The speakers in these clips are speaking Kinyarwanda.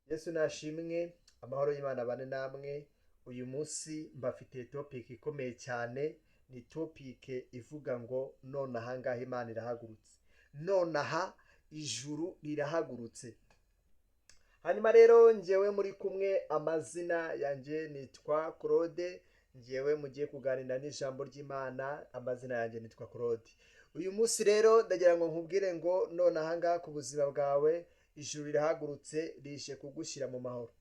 Yesu nashimwe, amahoro y'Imana abane namwe. Uyu munsi mbafitiye topic ikomeye cyane, ni topic ivuga ngo nonaha ngaha Imana irahagurutse, nonaha ijuru rirahagurutse. Hanyuma rero njyewe muri kumwe, amazina yanjye nitwa Claude, njyewe mugiye kuganira n'ijambo ry'Imana, amazina yanjye nitwa Claude. Uyu munsi rero ndagira ngo nkubwire ngo nonaha ngaha ku buzima bwawe ijuru rirahagurutse, rije kugushyira mu mahoro.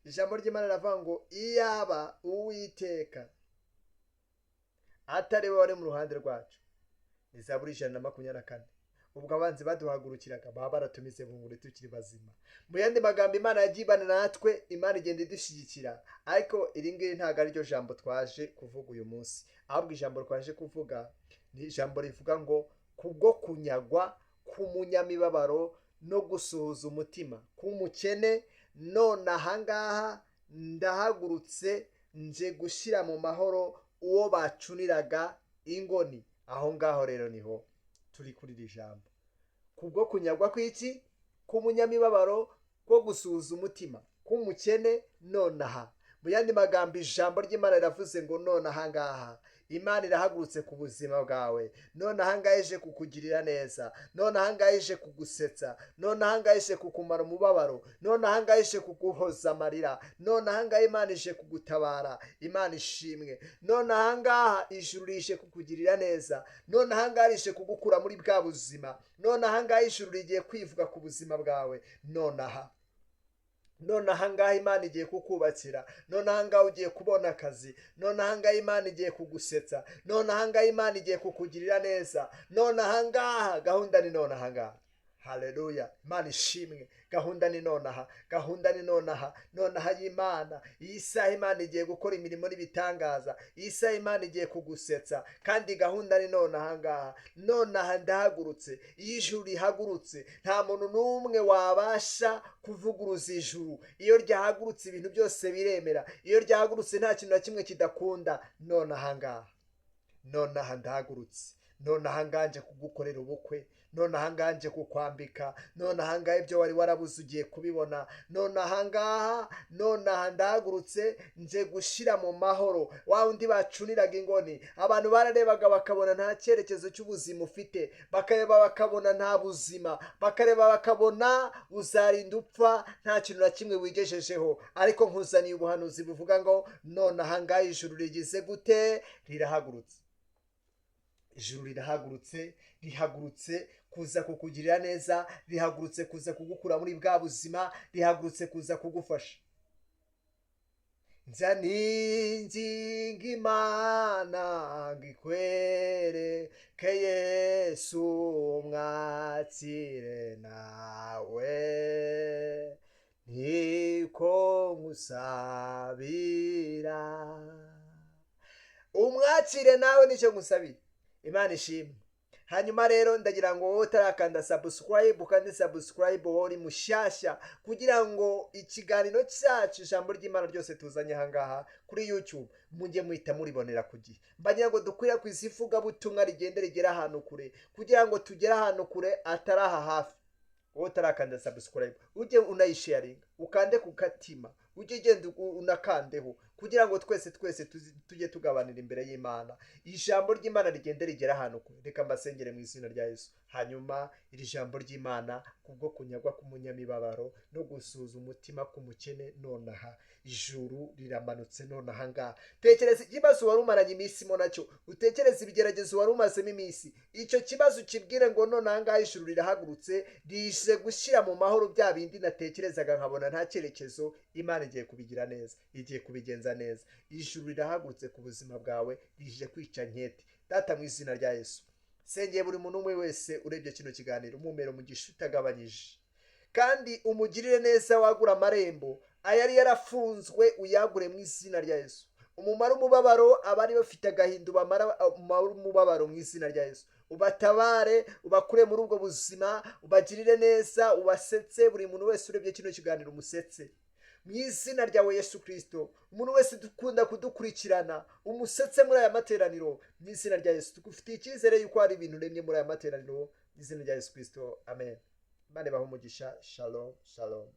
Ijambo ry'Imana riravuga ngo iyaba Uwiteka atari we wari mu ruhande rwacu. Ni Zaburi 124. Ubwo abanzi baduhagurukiraga baba baratumize bunguri tukiri bazima. Mu yandi magambo, Imana yagiye ibana natwe, Imana igenda idushyigikira, ariko iri ngiri ntabwo ari ryo jambo twaje kuvuga uyu munsi. Ahubwo ijambo twaje kuvuga ni ijambo rivuga ngo kubwo kunyagwa k'umunyamibabaro no gusuhuza umutima k'umukene, none ahangaha ndahagurutse nje gushyira mu mahoro uwo bacuniraga ingoni. Aho ngaho rero niho turi kuri iri jambo, kubwo kunyagwa kw'iki? K'umunyamibabaro, ko gusuhuza umutima k'umukene nonaha. Mu yandi magambo, ijambo ry'Imana riravuze ngo nonaha ngaha Imana irahagurutse ku buzima bwawe, nonaha ngaha ije kukugirira neza, nonaha ngaha ije kugusetsa, nonaha ngaha ije kukumara umubabaro, nonaha ngaha ije kuguhoza amarira, nonaha ngaha Imana ije kugutabara. Imana ishimwe. Nonaha ngaha ijuru rije kukugirira neza, nonaha ngaha rije kugukura muri bwa buzima, nonaha ngaha ijuru rigiye kwivuga ku buzima bwawe nonaha. Nonaha ngaha Imana igiye kukubakira, nonaha ngaha ugiye kubona akazi, nonaha ngaha Imana igiye kugusetsa, nonaha ngaha Imana igiye kukugirira neza. Nonaha ngaha gahunda ni nonaha ngaha. Haleluya, Imana ishimwe. Gahunda ni nonaha, gahunda ni nonaha, nonaha y'Imana. Iyi saha Imana igiye gukora imirimo n'ibitangaza, iyi saha Imana igiye kugusetsa, kandi gahunda ni nonaha ngaha. Nonaha ndahagurutse. Iyo ijuru rihagurutse, nta muntu n'umwe wabasha kuvuguruza ijuru. Iyo ryahagurutse, ibintu byose biremera. Iyo ryahagurutse, nta kintu na kimwe kidakunda. Nonaha ngaha, nonaha ndahagurutse, nonaha nganje kugukorera ubukwe, nonaha nganje kukwambika, nonaha ngaha ibyo wari warabuze ugiye kubibona. Nonaha ngaha, nonaha ndahagurutse nje gushyira mu mahoro wa wundi bacuniraga ingoni. Abantu bararebaga bakabona nta cyerekezo cy'ubuzima ufite, bakareba bakabona nta buzima, bakareba bakabona uzarinda upfa nta kintu na kimwe wigejejeho. Ariko nkuzaniye ubuhanuzi buvuga ngo nonaha ngaha ijuru rigize gute? Rirahagurutse. Ijuru rirahagurutse, rihagurutse kuza kukugirira neza, rihagurutse kuza kugukura muri bwa buzima, rihagurutse kuza kugufasha. Nza ninginga Imana ngo ikwereke Yesu, mwakire nawe, niko nkusabira. Umwakire nawe, nicyo ngusabira. Imana ishimwe. Hanyuma rero ndagira ngo wowe utarakanda subscribe, ukande subscribe, wowe uri mushyashya, kugira ngo ikiganiro cyacu, ijambo ry'Imana ryose tuzanye ahangaha kuri YouTube, mujye muhita muribonera ku gihe. Mbagira ngo dukwirakwize ivugabutumwa, rigende rigere ahantu kure, kugira ngo tugere ahantu kure atari aha hafi. Wowe utarakanda subscribe, ujye unayisharinga, ukande ku katima, ujye ugenda unakandeho, kugira ngo twese twese tujye tugabanira imbere y'Imana, ijambo ry'Imana rigende rigera ahantu kure. Reka mbasengere mu izina rya Yesu. Hanyuma iri jambo ry'Imana, kubwo kunyagwa k'umunyamibabaro no gusuhuza umutima k'umukene, nonaha ijuru riramanutse nonaha ngaha. Tekereza ikibazo wari umaranye iminsi mo nacyo, utekereze ibigeragezo wari umazemo iminsi. Icyo kibazo ukibwire ngo nonaha ngaha ijuru rirahagurutse, rije gushyira mu mahoro bya bindi natekerezaga nkabona nta cyerekezo. Imana igiye kubigira neza, igiye kubigenza neza. Ijuru rirahagurutse ku buzima bwawe, rije kwica nkete. Data, mu izina rya Yesu, sengeye buri muntu umwe wese urebye kino kiganiro, umumero umugisha utagabanyije, kandi umugirire neza, wagura amarembo ayari yarafunzwe, uyagure mu izina rya Yesu. Umumaro umubabaro, abari bafite agahinda ubamara umubabaro mu izina rya Yesu. Ubatabare, ubakure muri ubwo buzima, ubagirire neza, ubasetse. Buri muntu wese urebye kino kiganiro umusetse mu izina ryawe Yesu Kirisito. Umuntu wese dukunda kudukurikirana umusetse muri aya materaniro mu izina rya Yesu. Tugufitiye icyizere yuko hari ibintu uremye muri aya materaniro mu izina rya Yesu Kirisito, amen. Imana ibahe umugisha. Shalom, shalom.